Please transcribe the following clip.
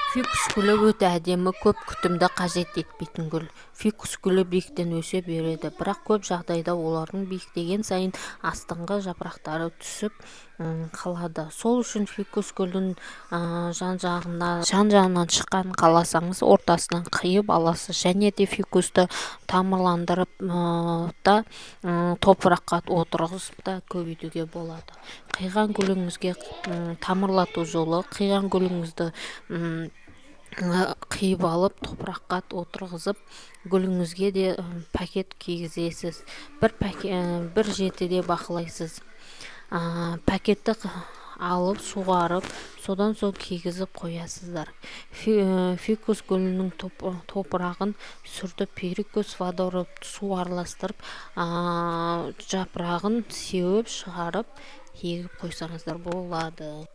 Фикус гүлі өте әдемі, көп күтімді қажет етпейтін гүл. Фикус гүлі биіктен өсе береді, бірақ көп жағдайда олардың биіктеген сайын астыңғы жапырақтары түсіп қалады. Сол үшін фикус гүлін жан-жағынан шыққанын қаласаңыз, ортасынан қиып аласыз. Және де фикусты тамырландырып та, топыраққа отырғызып та көбейтуге болады. Қиған гүліңізге тамырлату жолы: қиған гүліңізді қиып алып, топыраққа отырғызып, гүліңізге де пакет кигізесіз. Бір жетіде бақылайсыз. Пакетті алып, суғарып, содан соң кигізіп қоясыздар. Фикус гүлінің топырағын сүртіп, перекись водород, су араластырып, жапырағын сеуіп шығарып, егіп қойсаңыздар болады.